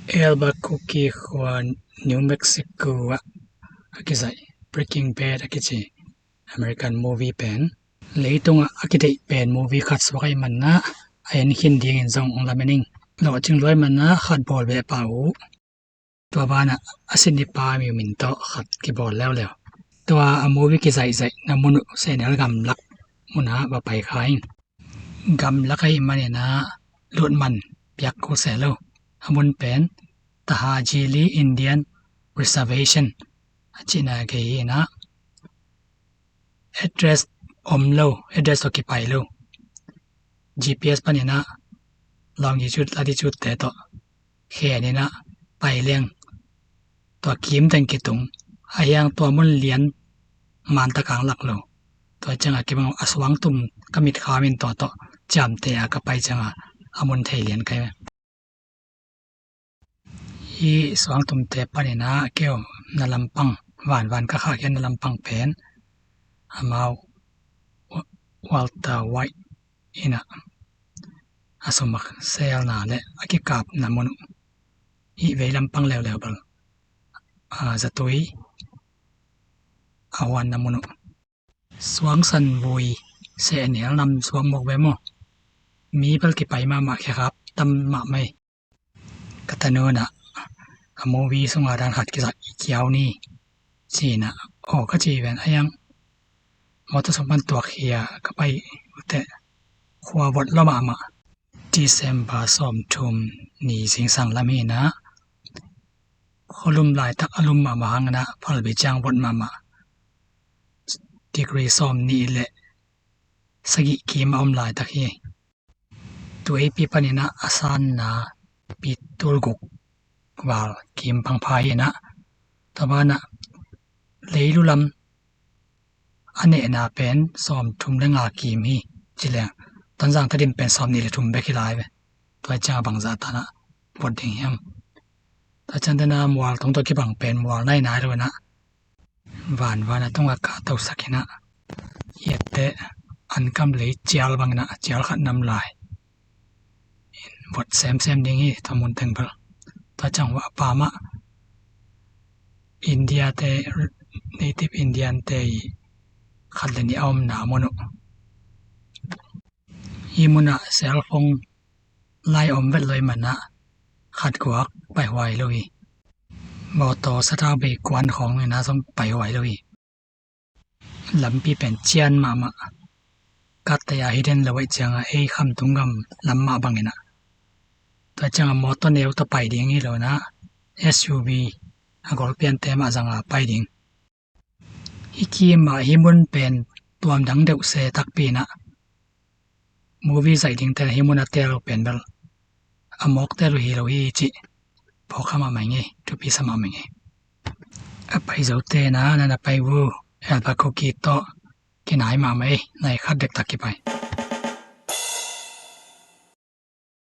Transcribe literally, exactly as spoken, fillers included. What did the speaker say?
Albuquerque khua New Mexico ah a kizaih Breaking Bad a kici American movie pen leitungah a kideih pen movie khat suak ahih manah a en khin dingin zong ong lamen ing. Lawhcing luai manah khat bawl beh pah uh. Tua banah a sinipa miu min tawh khat kibawl leuleu. Tua a movie kizaihzaihna mun uh sehnel gamlak munah va pai kha ing. Gamlak ahih maninah lutman piak kul seh lo. A mun pen Tahajili Indian Reservation a cihna kei hinah address om lo, address tawh kipai lo. G P S paninah longitude, latitude te tawh kheninah pai leng tua kim teng kitung. Ahiang tua mun lian manta kang lak lo. Tua cianga kibang a suangtum ka mitkhamin tua tawh ciamte a ka pai cianga a mun thei lian kai. Hih suangtumte paninah keu na lampang, vanvan ka khahkhia na lampang pen amau Walter White inah a sum a selna le a kikapna mun uh. Hih vei lampang leuleu bel a zatui a huanna mun uh. Suangsan vui sehnel nam suang mawk ve maw? Mi bel kipai mahmah, khekhap tam mahmah hi. Ka tanu inah a movie sunga dan khat kizaih kiau ni cinah aw ka ci ven. Ahiang mawtaw sung pan tuak khia ka pai uh teh khua vot lo mahmah. December sawmthum ni zingsang lam hinah khualum laitak a lum mahmah hanginah phalbi ciang vot mahmah. Degree sawmnih le sagih kim a om laitak hi. Tuipi paninah a sanna pi tulguk val kim pangpha hinah tua banah leilu lam a nehna pen sawmthum le nga kim hi. Ci leng Tonzang Tedim pen sawmnih le thum bek hi lai ve. Tua cianga bangzah tanah vot ding hiam? Tua ciang tena mual tungtaw kibang pen mual nainai lo inah vanvan a tungah kahtosak inah hiatte ankam lei cial banginah cial khat nam lai in vot semsem ding hi. Tua mun teng bel tua ciang hua a pamah India te, native Indian te i khat le nih a omna mun uh. Hih munah cell phone lai om vet lo ahih manah khat guak paihuai lo hi. Mawtaw satau bei kuan khawng inah zong paihuai lo hi. Lampi pen cian mahmah. Katte a hidden lo aih cianga ei khamtung gam lam mah banginah tua cianga mawtaw neu tawh pai ding hi lo inah S U V a golpiante mah zanga pai ding. Hih kimah hih mun pen tuamdang deuh se takpi inah movie zaih dingte hih mun a tel uh pen bel a mawk tel uh hi lo hi cih phawk kha mahmah ing ei, thupi sa mahmah ing ei. A pai zote na na na pai uh. Albuquerque tawh kinai mahmah ei, nai khat dektak kipai.